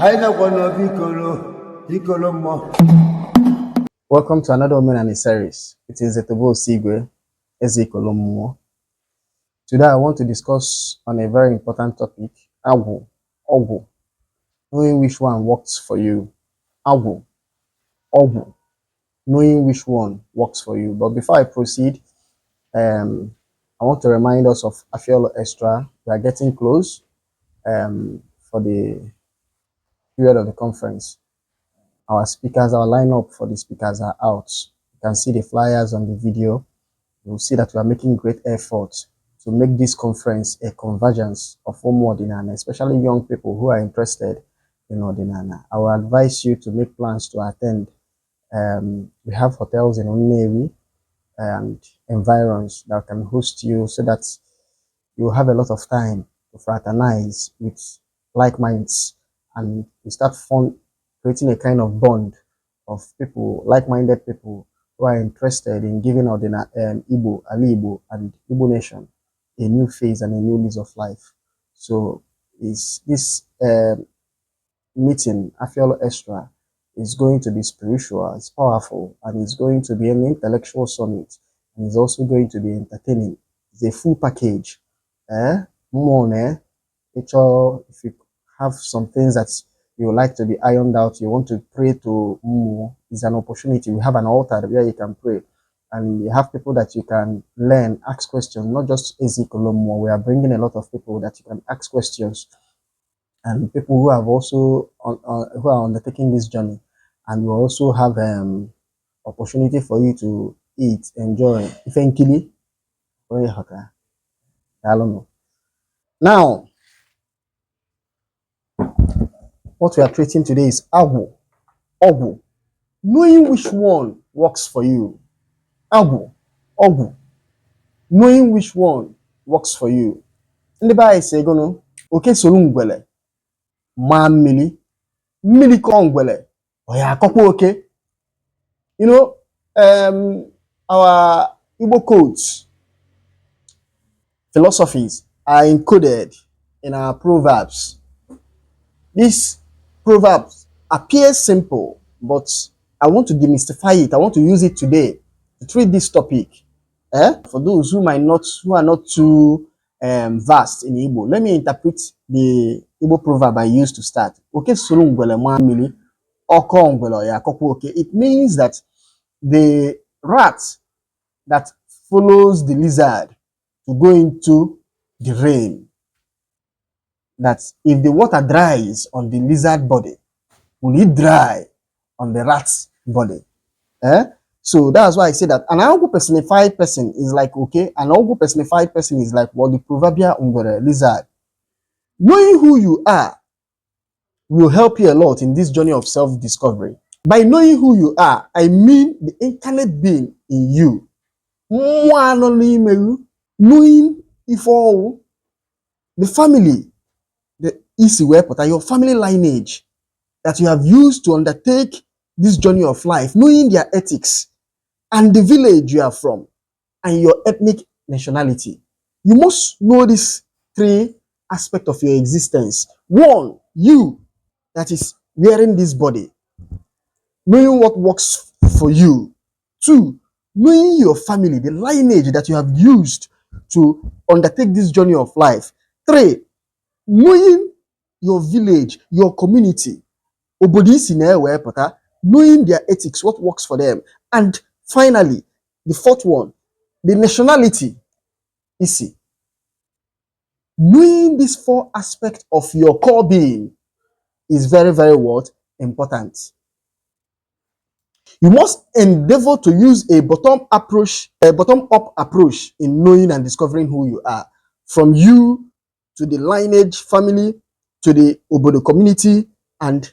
Anyị nọkwa n'obi ikolo ikolo mmụọ. Welcome to another Omenani series. It is Etobo Osigwe, Eze Ikolo Mmụọ. Today I want to discuss on a very important topic, Agwụ, Ọgwụ, knowing which one works for you. Agwụ, Ọgwụ, knowing which one works for you. But before I proceed, I want to remind us of Afiolo Extra. We are getting close for the period of the conference. Our speakers, our lineup for the speakers are out. You can see the flyers on the video. You'll see that we are making great efforts to make this conference a convergence of Ụmụ Ọdịnala, especially young people who are interested in Ọdịnala. I will advise you to make plans to attend. We have hotels in Nnewi and environs that can host you so that you have a lot of time to fraternize with like minds and you start fun, creating a kind of bond of people, like-minded people who are interested in giving Igbo, Ali Igbo, and Igbo nation a new phase and a new lease of life. So is this meeting, Afiolo Extra, is going to be spiritual, it's powerful, and it's going to be an intellectual summit, and it's also going to be entertaining. It's a full package. Eh? More, eh? If you have some things that you would like to be ironed out, you want to pray to Mmụọ, is an opportunity. We have an altar where you can pray. And you have people that you can learn, ask questions, not just Eze Ikolo Mmụọ. We are bringing a lot of people that you can ask questions and people who have also who are undertaking this journey. And we also have opportunity for you to eat, enjoy. Ife nkili, onye ghọtara. Daalụnụ. Now, what we are treating today is Agwụ, Ọgwụ, knowing which one works for you. Agwụ, Ọgwụ, knowing which one works for you. Ndị be anyị si egonu, oke soro ngwele maa mmiri, mmiri kọọ ngwele, ọ ya akọkwa oke. Our Igbo codes, philosophies are encoded in our proverbs. These proverbs appear simple, but I want to demystify it. I want to use it today to treat this topic. Eh? For those who might not, who are not too vast in Igbo, let me interpret the Igbo proverb I used to start. Oke soro ngwele maa mmiri, ọ kọọ ngwele ọ ya akọkwa oke. It means that the rat that follows the lizard to go into the rain, that if the water dries on the lizard body, will it dry on the rat's body? Eh? So that's why I say that an Agwụ personified person is like, okay, an Agwụ personified person is like what the proverbial ngwere lizard. Knowing who you are will help you a lot in this journey of self-discovery. By knowing who you are, I mean the incarnate being in you. Mmụọ anọ n'ime gị, knowing ife ọwụ, the family, the isi wee pụta, your family lineage that you have used to undertake this journey of life, knowing their ethics and the village you are from and your ethnic nationality. You must know these three aspects of your existence. One, you that is wearing this body, knowing what works for you. Two, knowing your family, the lineage that you have used to undertake this journey of life. Three, knowing your village, your community, obodo isi na-ewe pụta, knowing their ethics, what works for them. And finally, the fourth one, the nationality isi. Knowing these four aspects of your core being is very, very what? Important. You must endeavor to use a bottom up approach in knowing and discovering who you are. From you to the lineage family, to the obodo community, and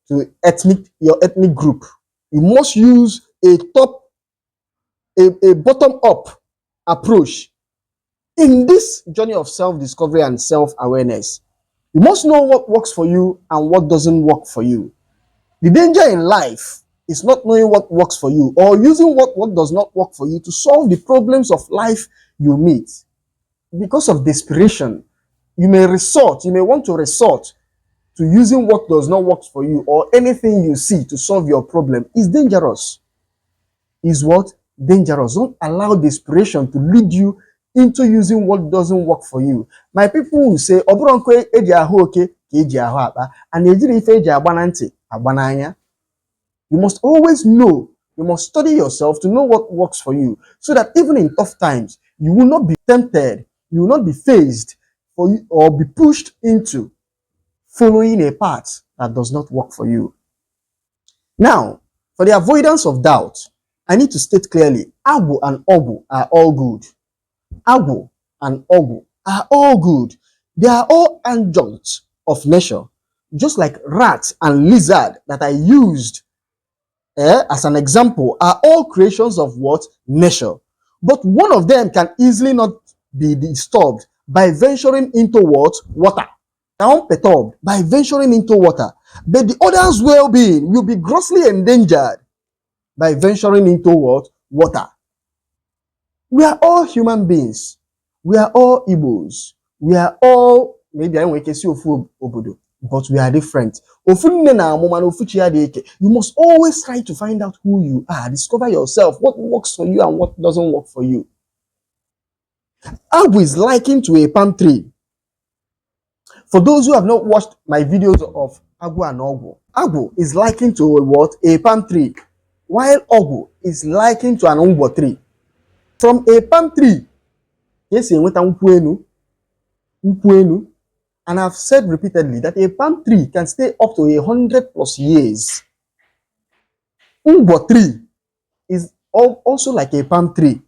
to ethnic your ethnic group. You must use a bottom up approach in this journey of self-discovery and self-awareness. You must know what works for you and what doesn't work for you. The danger in life is not knowing what works for you or using what does not work for you to solve the problems of life you meet. Because of desperation, you may want to resort to to using what does not work for you or anything you see to solve your problem is dangerous. Is what? Dangerous. Don't allow desperation to lead you into using what doesn't work for you. My people will say, ọ bụrụ nkụ eji ahụ oke ka eji ahụ akpa, a na-ejiri ife eji agba na ntị agba n'anya. You must always know, you must study yourself to know what works for you so that even in tough times, you will not be tempted, you will not be fazed for you, or be pushed into following a path that does not work for you. Now, for the avoidance of doubt, I need to state clearly, Agwu and Ogwu are all good. Agwu and Ogwu are all good. They are all adjuncts of nature, just like rat and lizard that I used as an example are all creations of what? Nature. But one of them can easily not be disturbed by venturing into what? Water. Unperturbed by venturing into water. But the other's well-being will be grossly endangered by venturing into what? Water. We are all human beings. We are all Igbos. We are all, maybe anyị nwere ike si ofu obodo, but we are different. Ofu nne na-amụ mana ofu chi ya dị eke. You must always try to find out who you are, discover yourself, what works for you and what doesn't work for you. Agwu is likened to a palm tree. For those who have not watched my videos of Agwu and Ogwu, Agwu is likened to a what? A palm tree, while Ogwu is likened to an Ngwo tree. From a palm tree, ka esi enweta nkwụ enu, nkwụ enu, and I've said repeatedly that a palm tree can stay up to 100+ years. Ngwo tree is also like a palm tree,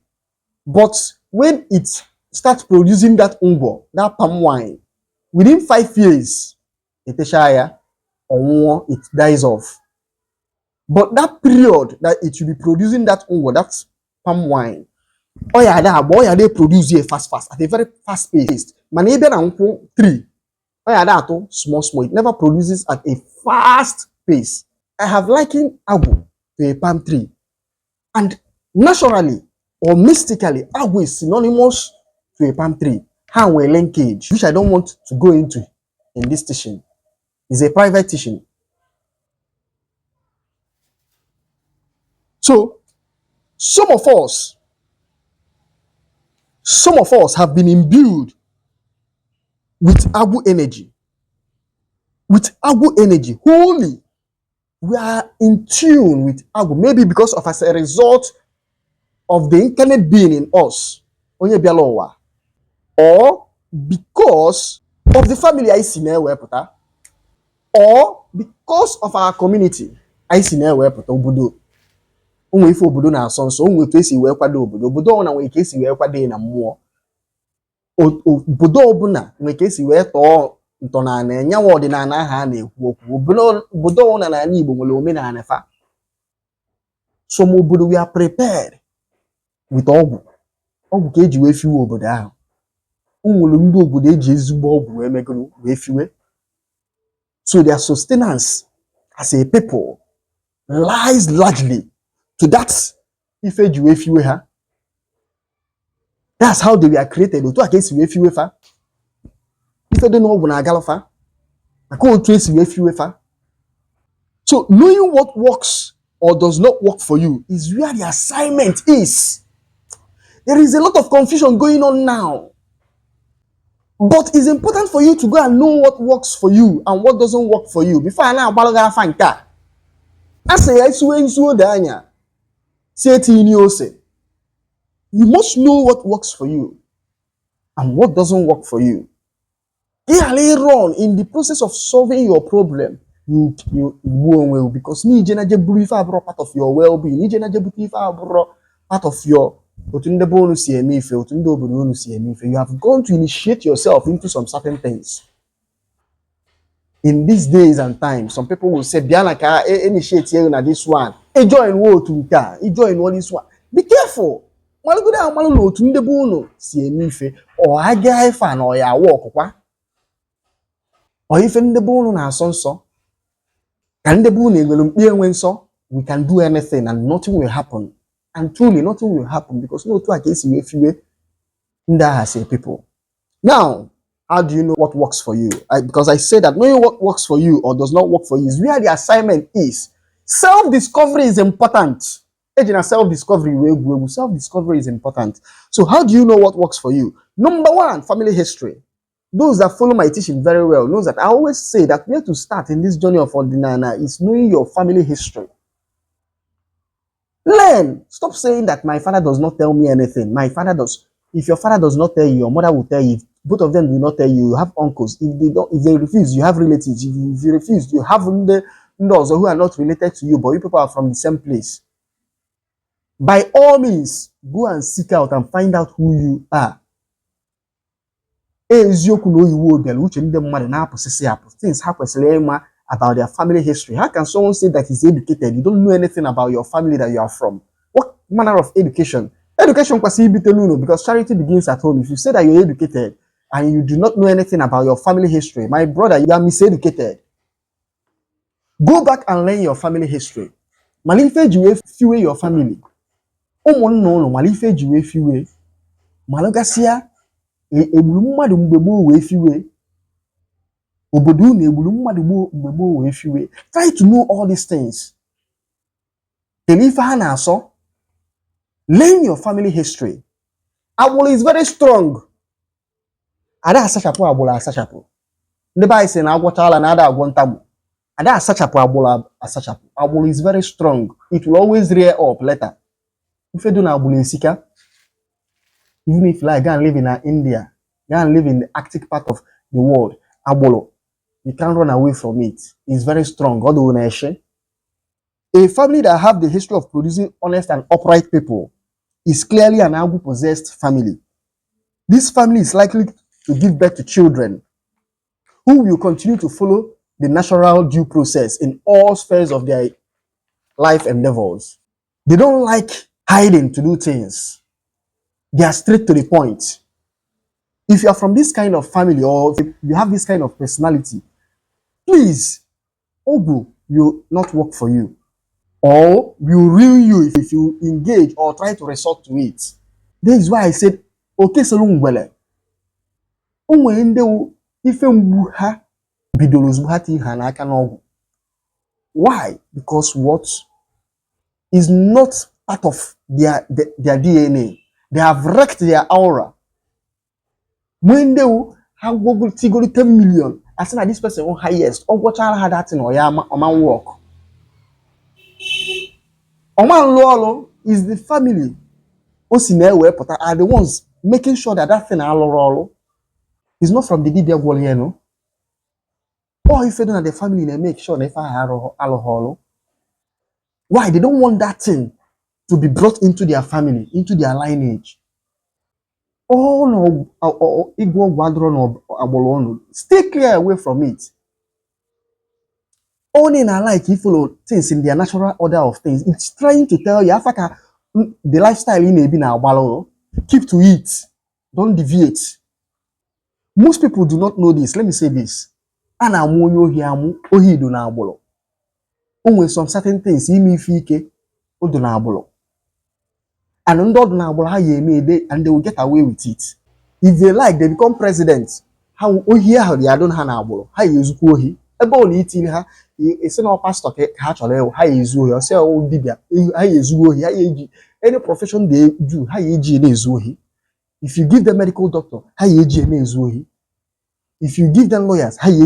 but when it starts producing that ngwo, that palm wine, within 5 years, etechaa ya, ọ nwụọ, it dies off. But that period that it will be producing that ngwo, that palm wine, ọ ya ada agba, ọ ya dey produce ya fast fast at a very fast pace. Mana ị bịa na nkwụ tree, ọ ya ada atụ small small. It never produces at a fast pace. I have likened Agwu to a palm tree. And naturally or mystically, Agwu is synonymous to a palm tree. Ha nwere linkage, which I don't want to go into in this teaching. It's a private teaching. So, some of us have been imbued with Agwu energy. With Agwu energy, wholly. We are in tune with Agwu. Maybe because of, as a result of the incarnate being in us, onye bịala ụwa, or because of the family anyị si na-ewepụta, or because of our community anyị si na-ewepụta obodo. Ụmụ ife obodo na-asọ nsọ, ụmụ etu esi wee kwado obodo. Obodo ọbụla nwere ka esi wee kwado ya na mmụọ. Obodo ọbụla nwere ka esi wee tọọ ntọnala enyanwa ọdịnala ahụ a na-ekwu okwu. Obodo ọbụla n'ala Igbo nwere omenala fa. Some obodo, we are prepared with ọgwụ. Ọgwụ ka eji wee fiwe obodo ahụ. O nwere ndị obodo eji ezigbo ọgwụ wee megoro wee fiwe. So their sustenance as a people lies largely to that ife eji wee fiwe ha. That's how they were created. Otu a ka esi wee fiwe fa. Ife dị n'ọgwụ na-agalụ fa maka otu esi wee fiwe fa. So knowing what works or does not work for you is where the assignment is. There is a lot of confusion going on now, but it's important for you to go and know what works for you and what doesn't work for you before a na-agbalụ gị afa nke a. A sị ya esiwe nsu ode anya si etinye ose. You must know what works for you and what doesn't work for you. Ị ghara ịrun in the process of solving your problem, you igbuo onwe gị, because n'ije na je buru ife abụrụ part of your well-being, ije na je bute ife abụrụ part of your otu ndị be unu si eme ife, otu ndị obodo unu si eme ife. You have gone to initiate yourself into some certain things. In these days and times, some people will say, bịa na ka e initiate you na this one, ị join nwa otu nke a, ị join nwa this one. Be careful. Malụgodo amalụ na otu ndị be unu si eme ife, ọ aga ife a na ọ ya awa ọkụkwa, ọ ife ndị be unu na-asọ nsọ ka ndị be unu enwere mkpi enwe nsọ. We can do anything and nothing will happen, and truly nothing will happen, because n'otu a ka esi wee fiwe ndị agha si people. Now, How do you know what works for you? Because I say that knowing what works for you or does not work for you is where the assignment is. Self-discovery is important. Ejina self-discovery wee egwu egwu. Self-discovery is important. So how do you know what works for you? Number one, family history. Those that follow my teaching very well knows that I always say that where to start in this journey of Odinana is knowing your family history. Learn. Stop saying that my father does not tell me anything. My father does. If your father does not tell you, your mother will tell you. If both of them do not tell you, you have uncles. If they don't, if they refuse, you have relatives. If you refuse, you have ndị ọzọ who are not related to you, but you people are from the same place. By all means, go and seek out and find out who you are. Eziokwu na oyiwo bịara uche ndị mmadụ na-apụsịsị apụ, things ha kwesịrị ịma about their family history. How can someone say that he's educated? You don't know anything about your family that you are from. What manner of education? Education kwesịrị ibite n'ụlọ, because charity begins at home. If you say that you're educated and you do not know anything about your family history, my brother, you are miseducated. Go back and learn your family history. Mala ife eji wee fiwe your family. Ụmụnna ụlọ, mala ife eji wee fiwe. Malụgasịa egburu mmadụ mgbe gboo wee fiwe. Obodo unu egburu mmadụ gboo mgbe gboo wee fiwe. Try to know all these things. Kedu ife ha na-asọ? Learn your family history. Agbụrụ is very strong. Ada asachapụ agbụrụ asachapụ. Ndị be anyị sị na agwọchala na ada agwọ ntagbu. Ada asachapụ agbụrụ asachapụ. Agbụrụ is very strong. It will always rear up later. Ife dị na agbụrụ esika. Even if you like, go and live in India, go and live in the Arctic part of the world, agbụrụ, you can't run away from it. It's very strong. Ọ dị na-eshe. A family that have the history of producing honest and upright people is clearly an Agwu possessed family. This family is likely to give birth to children who will continue to follow the natural due process in all spheres of their life endeavors. They don't like hiding to do things. They are straight to the point. If you are from this kind of family or if you have this kind of personality, please, Ọgwụ will not work for you or will ruin you if you engage or try to resort to it. This is why I said, oke soro ngwele. O nwere ndị wụ ife mgbu ha bidoro ozugbo ha tinye ha n'aka n'ọgwụ. Why? Because what is not part of their DNA. They have wrecked their aura. Nwee ndị wụ ha gwọgoro tigoro 10 million, asị na this person wụ highest, ọ gwọchara ha that thing, ọ ya ọma work. Ọma nlụ ọrụ. Is the family o si na-ewe pụta are the ones making sure that that thing alụrụ ọrụ. Is not from the dibia gwọrọ ya, no. Ọ ife dị na the family na-make sure na ife ahụ alụghị ọrụ. Why? They don't want that thing to be brought into their family, into their lineage. Ọ na ịgwọ ọgwụ adịrọ n'agbụrụ ọnụ. Stay clear away from it. Only na like you follow things in their natural order of things. It's trying to tell you afa ka the lifestyle ị na-ebi na-agbalụ. Keep to it. Don't deviate. Most people do not know this. Let me say this. A na-amụ onye ohi amụ, ohi do na agbụrụ. O nwere some certain things, ime ife ike, o do na agbụrụ. And ndị ọdụ na agbụrụ ha ya eme ede and they will get away with it. If they like, they become president. Ha ohi ahụ ya adụ ha na agbụrụ, ha ya ezukwa ohi. Ebe ọ na itiri ha esi na pastor ka ha chọrọ ịwụ, ha ya ezu ohi. Ọsị ọwụ dibịa, ha ya ezu ohi. Ha ya eji any profession they do, ha ya eji na-ezu ohi. If you give them medical doctor, ha ya eji na-ezu ohi. If you give them lawyers, ha ya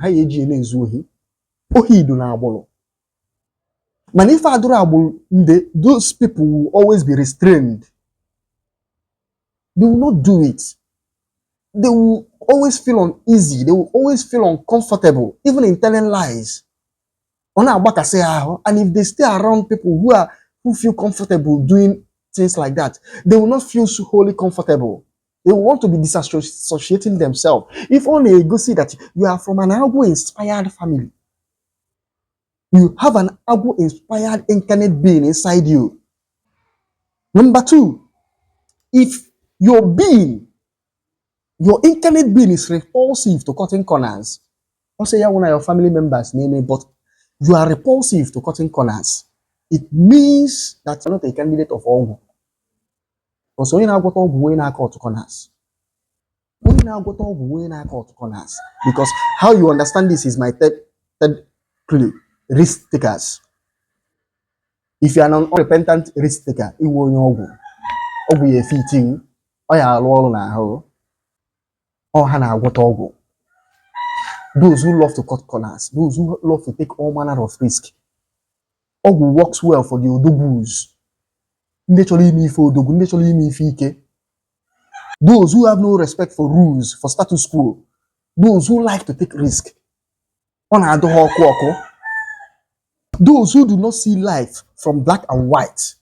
eji na-ezu ohi. Ohi do na agbụrụ. Mana ife adụrụ agbụrụ ndị, those people will always be restrained. They will not do it. They will always feel uneasy. They will always feel uncomfortable, even in telling lies. Ọ na-agbakasị ha ahụ. And if they stay around people who feel comfortable doing things like that, they will not feel so wholly comfortable. They will want to be disassociating themselves. If only you go see that you are from an Agwu inspired family, you have an Agwu inspired incarnate being inside you. Number two, if your being, your incarnate being is repulsive to cutting corners, don't say one of your family members name it, but you are repulsive to cutting corners. It means that you're not a candidate of ọgwụ. Because onye na-agwọta ọgwụ, onye na-cut corners. Onye na-agwọta ọgwụ, onye na-cut corners, because how you understand this is my third clue: risk takers. If you are an unrepentant risk taker, iwu onye ọgwụ, ọgwụ ya efe iti, ọ ya arụ ọrụ n'ahụ. Ọ ha na-agwọta ọgwụ, those who love to cut corners, those who love to take all manner of risk. Ọgwụ works well for the odogwus, ndị chọrọ ime ife odogwu, ndị chọrọ ime ife ike, those who have no respect for rules, for status quo, those who like to take risk. Ọ na-adụ ha ọkụ ọkụ. Those who do not see life from black and white.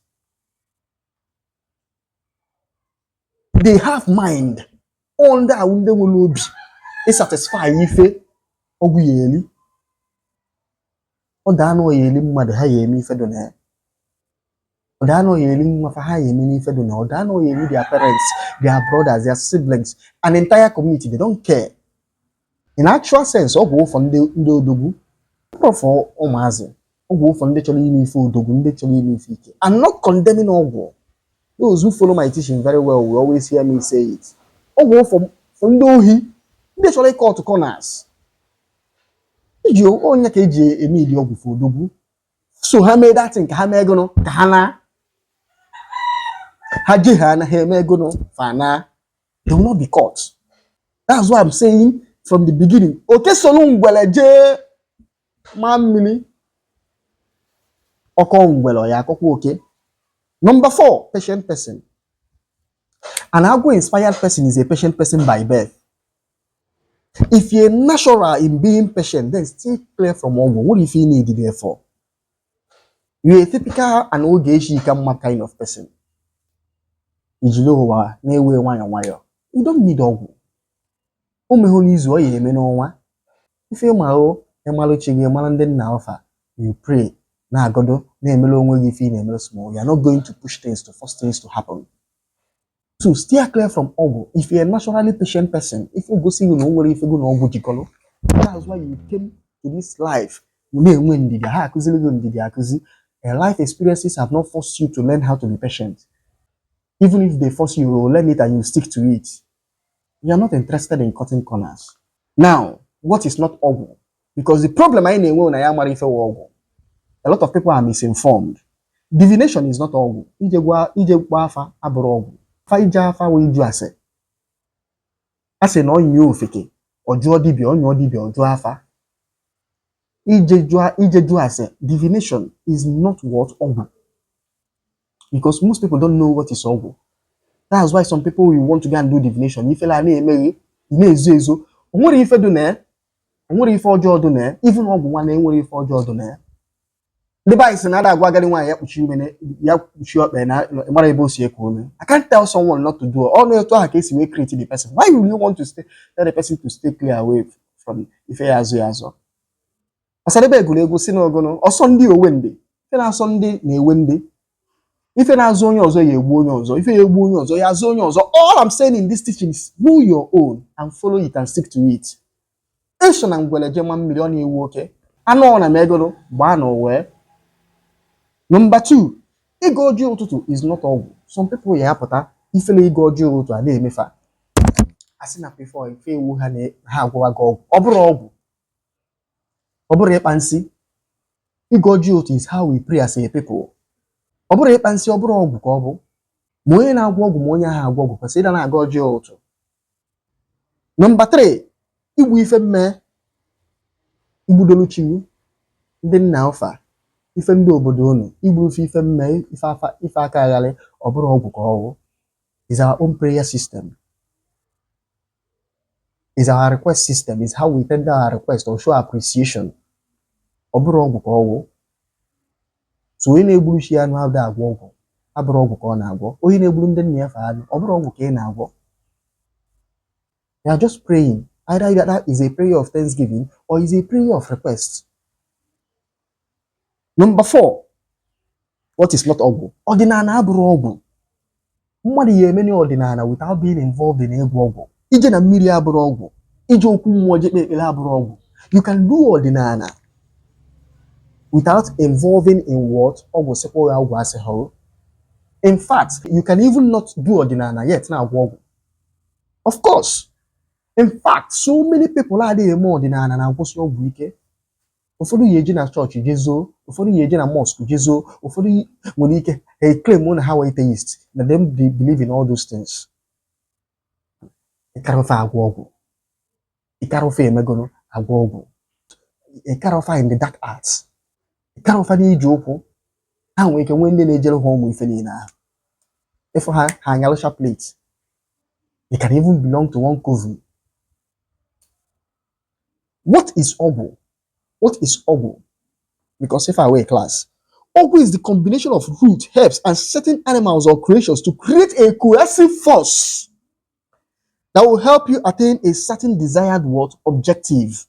They have mind. Ọ ndị ahụ, ndị nwere obi ịsatisfy ife ọgwụ ya eli. Ọ daa na ọ ya eli mmadụ, ha ya eme ife dị na ya. Ọ daa na ọ ya eli nwa fa, ha ya eme n'ife dị na ya. Ọ daa na ọ ya eli their parents, their brothers, their siblings, an entire community, they don't care. In actual sense, ọgwụ ụfọ ndị odogwu, ọgwụ ụmụazị, ọgwụ ụfọ ndị chọrọ ime ife odogwu, ndị chọrọ ime ife ike. I'm not condemning ọgwụ. Those who follow my teaching very well will always hear me say it. Ọgwụ ụfọ ndị ohi, ndị chọrọ ịcut corners. Iji onye ka eji eme ili ọgwụ for odogwu, so ha mee datin ka ha mee gụnụ ka ha na ha je, ha anaghị eme gụnụ fa na they will not be caught. That's why I'm saying from the beginning, oke solu ngwele jee maa mmiri, ọkọ ngwele ọ ya akọkwa oke. Number four, patient person. An agwụ inspired person is a patient person by birth. If you're natural in being patient, then stay clear from ọgwụ. What if you need there for? You're a typical and Ogechi Ikamma kind of person. Ijili ụwa na-ewe nwayọọ nwayọọ. You don't need ọgwụ. O meghụ n'izu, ọ ya eme n'ọnwa. Ife ịma o, ịmalụ chi gị, ịmara ndị nna ọfa, you pray, na-agọdo, na-emere onwe gị ife ị na-emere small. You are not going to push things to force things to happen. So steer clear from ọgwụ. If you're a naturally patient person, if o gosi gị na o nwere ife gị na ọgwụ jikọrọ, that's why you came to this life na-enwe ndidi. Ha akụziri gị ndidi akụzi. A life experiences have not forced you to learn how to be patient. Even if they force you, you will learn it and you stick to it. You are not interested in cutting corners. Now, what is not ọgwụ? Because the problem anyị na-enwe na ya mara ife wụ ọgwụ. A lot of people are misinformed. Divination is not ọgwụ. Ije gwa afa abụrụ ọgwụ. Afa, ije afa wee iju ase. A sị na ọ nyụọ ofeke, ọ jụọ dibịa, ọ nyụọ dibịa, ọ jụọ afa. Ije jụọ ase, divination is not what? Ọgwụ. Because most people don't know what is ọgwụ. That's why some people will want to go and do divination. Ifele a na-emeghe, ị na-ezo ezo. O nwere ife dị na ya, o nwere ife ọjọọ dị na ya. Even ọgwụ nwa na enwere ife ọjọọ dị na ya. Ndị be anyị sị na ada agwa agadi nwaanyị ya kpuchie ume ya kpuchie ọkpa na mara ebe o si eku ume. I can't tell someone not to do it. Ọ na-etu ahụ ka esi wee create the person. Why will you want to stay, tell the person to stay clear away from ife ya azụ ya azụ? Ọsadebe egwuru egwu si n'ogono ọsọ ndị owe ndị ife na-asọ ndị na-ewe ndị ife na-azụ onye ọzọ ya egbu onye ọzọ, ife ya egbu onye ọzọ ya azụ onye ọzọ. All I'm saying in this teaching is know your own and follow it and stick to it. Eso na ngwele je ma mmiri, ọ na-ewu oke anụ ọ na megoro gbaa na wee. Number two, ịga ọjị ụtụtụ is not ọgwụ. Some people ya apụta ifele ịga ọjị ụtụtụ a na-emefa asị na before ife ewu ha na ha agwụwa gị ọgwụ. Ọ bụrụ ọgwụ, ọ bụrụ ịkpa nsị. Ịga ọjị ụtụtụ is how we pray as a people. Ọ bụrụ ịkpa nsị, ọ bụrụ ọgwụ ka ọ bụ. Ma onye na-agwọ ọgwụ ma onye ahụ agwọ ọgwụ kwesịrị ịda na-aga ọjị ụtụtụ. Number three, igbu ife mme, igbudolu chi, ndị nna ụfa, ife ndị obodo unu, igbu ife ife mme, ife afa, ife aka aghalị, ọ bụrụ ọgwụ ka ọ bụ. Is our own prayer system, is our request system, is how we tender our request or show appreciation. Ọ bụrụ ọgwụ ka ọ wụ. So onye na-egburu chi anụ ada agwọ ọgwụ, abụrụ ọgwụ ka ọ na-agwọ. Onye na-egburu ndị nna ya fa anụ, ọ bụrụ ọgwụ ka ị na-agwọ. You are just praying. Either that is a prayer of thanksgiving or is a prayer of request. Number four, what is not ọgwụ? Ọdịnala abụrụ ọgwụ. Mmadụ ya emeni ọdịnala without being involved in ịgwọ ọgwụ. Ije na mmiri abụrụ ọgwụ. Ije okwu mmụọ je kpe ekpere abụrụ ọgwụ. You can do ọdịnala without involving in what? Ọgwụ. Sịkwa ya ọgwụ asị hụrụ. In fact, you can even not do ọdịnala yet na-agwọ ọgwụ. Of course. In fact, so many people adịghị eme ọdịnala na-akwụsị ọgwụ ike. Ụfọdụ ya eje na chọọchị jezuo, ụfọdụ ya eje na mosque jezuo, ụfọdụ nwere ike ha claim na ha were atheist, na them they believe in all those things. Ịkara ofe agwọ ọgwụ, ịkara ofe emegoro agwọ ọgwụ, ịkara ofe in the dark arts, ịkara ofe n'ije ụkwụ. Ha nwere ike nwee ndị na-ejere ha ụmụ ife niile ahụ. Ịfụ ha, ha anyalụcha plate. They can even belong to one coven. What is ọgwụ? What is ọgwụ? Because if I were a class, ọgwụ is the combination of root, herbs, and certain animals or creatures to create a cohesive force that will help you attain a certain desired what? Objective.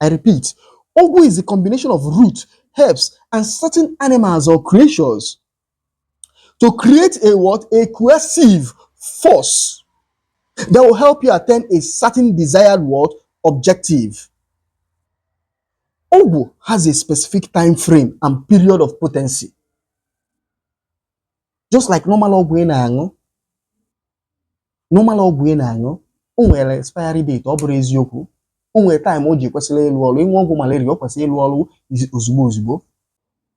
I repeat, ọgwụ is the combination of root, herbs, and certain animals or creatures to create a what? A cohesive force that will help you attain a certain desired what? Objective. Ọgwụ has a specific time frame and period of potency. Just like normal ọgwụ ị na-aṅụ, normal ọgwụ ị na-aṅụ, o nwere expiry date, ọ bụrụ eziokwu. O nwere time o ji kwesịrị ịlụ ọrụ. Ịṅụ ọgwụ malaria, o kwesịrị ịlụ ọrụ ozugbo ozugbo.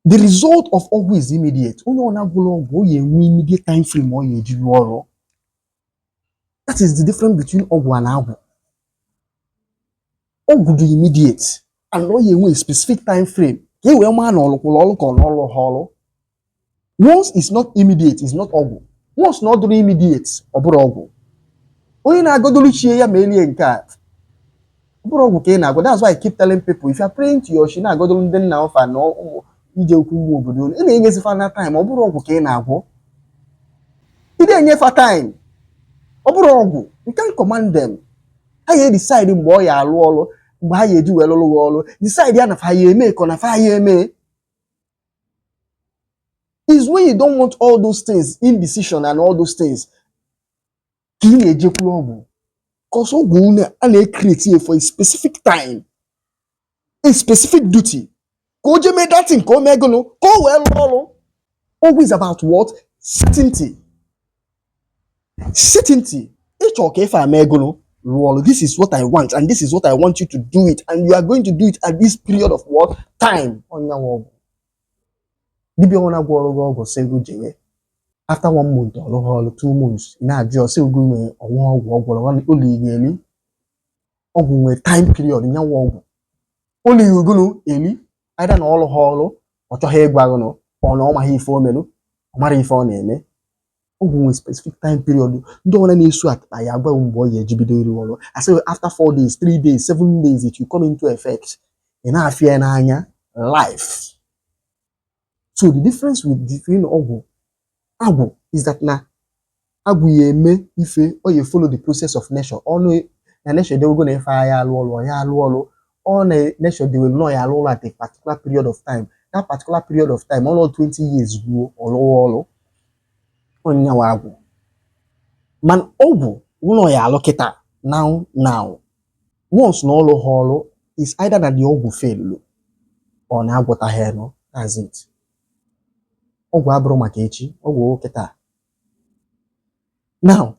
The result of ọgwụ is immediate. Onye ọ na-agwụrụ ọgwụ, o ya enwe immediate time frame ọ ya eji rụọ ọrụ. That is the difference between ọgwụ and agwụ. Ọgwụ dị immediate and ọ ya enwe a specific time frame ka e wee maa na ọlụkwụrụ ọrụ ka ọ na ọrụ ha ọrụ. Once it's not immediate, it's not ọgwụ. Once na ọ dụrụ immediate, ọ bụrụ ọgwụ. Onye na-agodolu chie ya ma elie nke a, ọ bụrụ ọgwụ ka ị na-agụ. That's why I keep telling people, if you are praying to your chi, na-agodolu ndị nna ọfa na ụmụ ije okwu ụmụ obodo, ị na-enyezifa na time, ọ bụrụ ọgwụ ka ị na-agwọ. Ị na-enyefa time, ọ bụrụ ọgwụ. You can't command them. Ha ya decide mgbe ọ ya alụ ọrụ, mgbe ha ya eji wee lụrụ gị ọrụ, decide ya na fa ya eme ka ọ na fa ya eme. Is when you don't want all those things, indecision and all those things, ka ị na-ejekwuru ọgwụ. 'Cause ọgwụ unu a na-ecreate ya for a specific time, a specific duty, ka o jee mee that thing, ka o mee gụnụ, ka o wee lụọ ọrụ. Ọgwụ is about what? Certainty. Certainty. Ịchọ ka ife a mee gụnụ, rụọ ọrụ. This is what I want and this is what I want you to do it, and you are going to do it at this period of what? Time. Ọnyanwụ ọgwụ. Dibịa ọ na-agwọ ọrụ gị ọgwụ, sị gị jewe, after one month ọ rụghị ọrụ, 2 months, ị na-ajụ ọ, sị gị nwee ọnwa ọgwụ ọ gwọrọ ụlọ ị ga-eli. Ọgwụ nwee time period. Nyanwụ ọgwụ ụlọ igugunu eli, either na ọrụ ha ọrụ, ọ chọghị ịgwa gị nụ, ọ na ọ maghị ife o merụ, ọ mara ife ọ na-eme. Ọgwụ nwee specific time period. Ndị ọbụla na-esu atịkpa ya agwa mgbe ọ ya eji bido ịrụ ọrụ. Asị after 4 days, 3 days, 7 days, it will come into effect. Ị na-afịa ya n'anya life. So the difference with between ọgwụ agwụ is that na agwụ ya eme ife, ọ ya follow the process of nature. Ọnụ na nature edewego na ife ya alụ ọrụ, ọ ya alụ ọrụ. Ọ na nature dewere na ọ ya alụ ọrụ at a particular period of time. That particular period of time, ọnụ 20 years ruo, ọlụwa ọrụ. Onyanwa agwụ. Mana ọgwụ ụlọ ya alụ kịta, now now. Once na ọlụ ha ọrụ, is either na the ọgwụ fail ọ na-agwọtaghị enu. That's it. Ọgwụ abụrụ maka echi, ọgwụ kịta. Now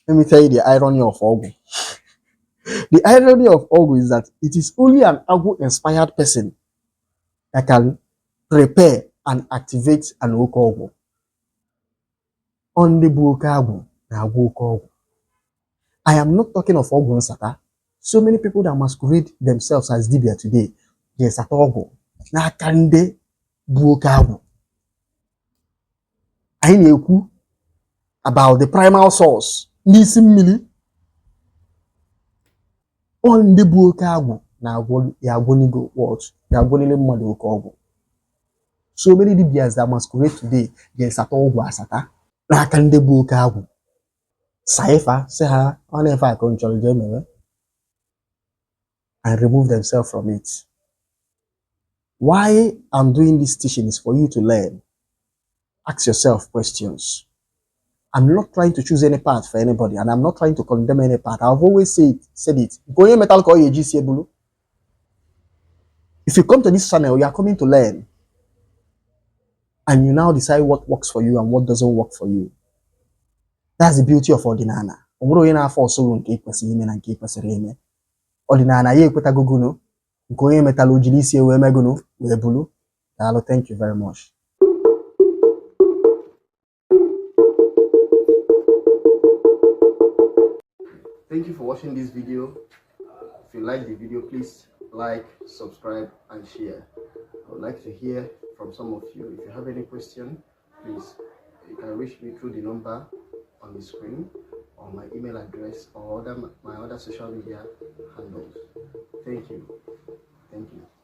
let me tell you the irony of ọgwụ. The irony of ọgwụ is that it is only an agwụ inspired person that can prepare and activate an oke ọgwụ. Ọ ndị bụ oke agwụ na-agwọ oke ọgwụ. I am not talking of ọgwụ nsata. So many people that masquerade themselves as dibia today ga-esata ọgwụ n'aka ndị bụ oke agwụ. Anyị na-ekwu about the primal source, ndị isi mmiri. Ọ ndị bụ oke agwụ na-agwọ ya, agwọnigo what, ga-agwọnile mmadụ oke ọgwụ. So many dibias that masquerade today ga-esata ọgwụ asata n'aka ndị bụ oke agwụ, saifa sị ha ọ na-efe akụ nchọrọ jee mewe and remove themselves from it. Why I'm doing this teaching is for you to learn. Ask yourself questions. I'm not trying to choose any path for anybody, and I'm not trying to condemn any path. I've always said it. Nke onye metal ka ọ ga-eji isi ebulu. If you come to this channel, you are coming to learn. And you now decide what works for you and what doesn't work for you. That's the beauty of Odinana. O nwere onye na-afọ ọsọgụ nke ị kwesịrị ime na nke ị kwesịrị ime. Ọdịnala ya ekwetagogonu nke onye metala o jiri isi wee megonu wee bulu. Daalụ, thank you very much. Thank you for watching this video. If you like the video, please like, subscribe, and share. I would like to hear from some of you. If you have any question, please, you can reach me through the number on the screen or my email address or my other social media handles. Thank you. Thank you.